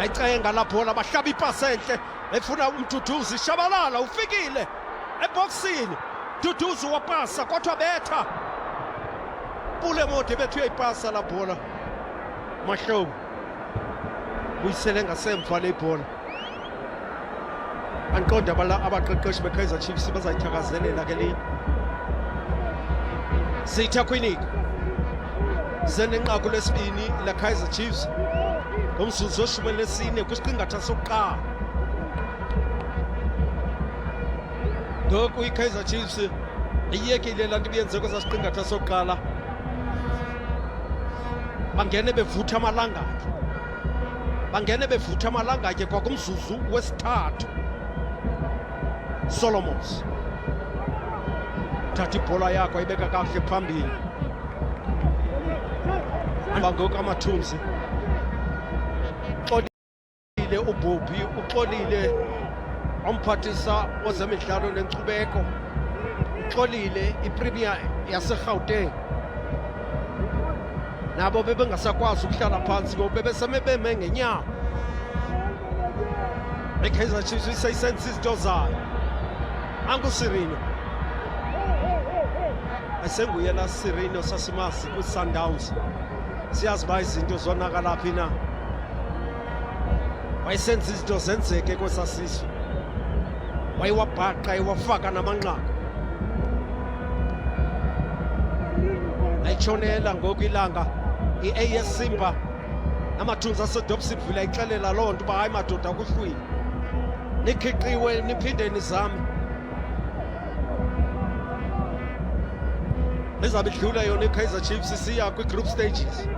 Ayicenga la bhola, bahlaba ipasi enhle efuna uMduduzi. Shabalala ufikile ebhokisini, Duduzi wapasa kodwa betha Pule Modi bethu uyayipasa la bhola. Mahlobo buyisele ngasemva le bhola. Andiqonde abaqeqeshi beKaizer Chiefs bazayithakazelela ke le. Sitha Kwinika zenenqaku lesibini laKaizer Chiefs ngomzuzu weshumi elinesine kwisiqingatha sokuqala. Ngoku iKaizer Chiefs iyekile laa nto ibiyenze kwesaa siqingatha sokuqala, bangene bevutha amalangatye, bangene bevutha amalangatye kwakumzuzu wesithathu. Solomons thatha ibhola yakho ayibeka kakuhle phambili bangoku amathunzi. Uxolile uBobby, uxolile omphathisa wezemidlalo nenkcubeko, uxolile iPremier yaseGauteng. Nabo bebengasakwazi ukuhlala phansi ngoba bebeseme beme ngenyawo. IKaizer Chiefs iseyisenza izinto zayo. Angu Sirino ayisenguye la Sirino sasimazi kwi-Sundowns, siyazi uba izinto zonakala phi na. Wayesenza izinto zenzeke kwesasizwe, wayewabhaqa ewafaka namanqaku. Ayitshonela ngoku ilanga i-AS Simba, namathunzi aseDobsonville ayixelela loo nto uba hayi madoda, kuhlwile, nikhiqiwe, niphinde nizame. Izabe idlula yona iKaizer Chiefs isiya kwi-group stages.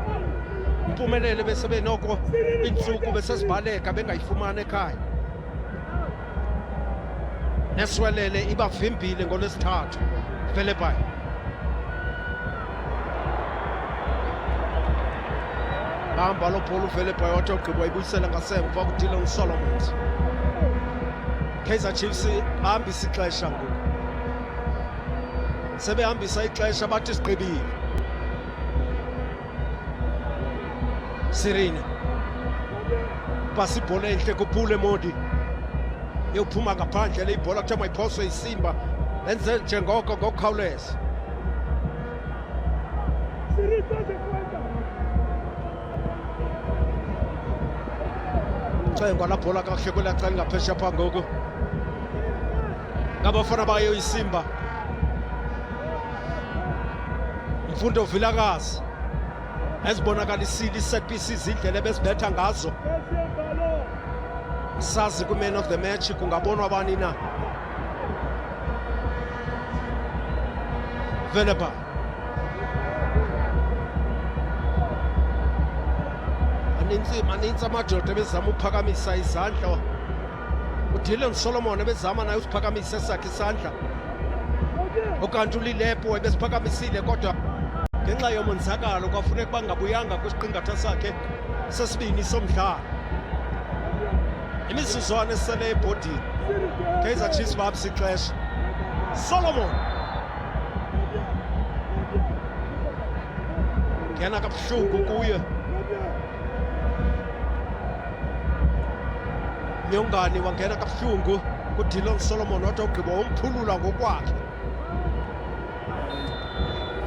Impumelelo bese benoko iintsuku besezibaleka bengayifumani ekhaya. Neswelele ibavimbile ngolwesithathu. Velebayi bamba lo bhola, uVelebayi wathi ogqiba wayibuyisela ngasemva kuDillon Solomons. Kaizer Chiefs bahambisa ixesha ngoku, sebehambisa ixesha, bathi sigqibile. Sirino pasi ibhola enhle kuPule Modi, yophuma ngaphandle le ibhola, kuthiwa mayiphoswe iSimba, enze njengoko ngokukhawuleza. Cengwa la bhola kakuhle kwelaa cala ngaphesheya phaa ngoku ngabafana bayo iSimba. Mfundo Vilakazi ezibonakalisile i-set pieces, indlela ebezibetha ngazo. Sazi kwi-man of the match kungabonwa bani na. Veleba manintsi manintsi amadoda ebezama ukuphakamisa izandla. uDillon Solomon ebezama naye usiphakamisa esakhe isandla, ukanti uLilepo ebesiphakamisile, kodwa ngenxa yomonzakalo kwafuneka uba ngabuyanga kwisiqingatha sakhe sesibini somdlalo. Imizuzwana esele ebhodini, Kaizer Chiefs babisa ixesha. Solomon ngena kabuhlungu kuye. Nyongani wangena kabuhlungu kuDillon Solomon, wathi ogqiba womphulula ngokwakhe,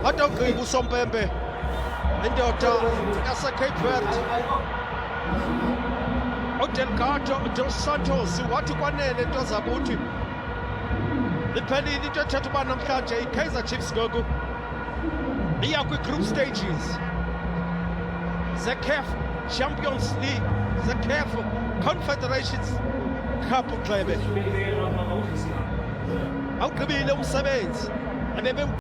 wathi ogqiba usompempe indoda yaseCape Verde uDelgado dos Santos wathi kwanele nto zakuthi, iphelile into ethetha uba namhlanje iKaizer Chiefs ngoku iya kwi-group stages zeCAF Champions League, zeCAF Confederations Cup. Xebe awugqibile umsebenzi ebebe.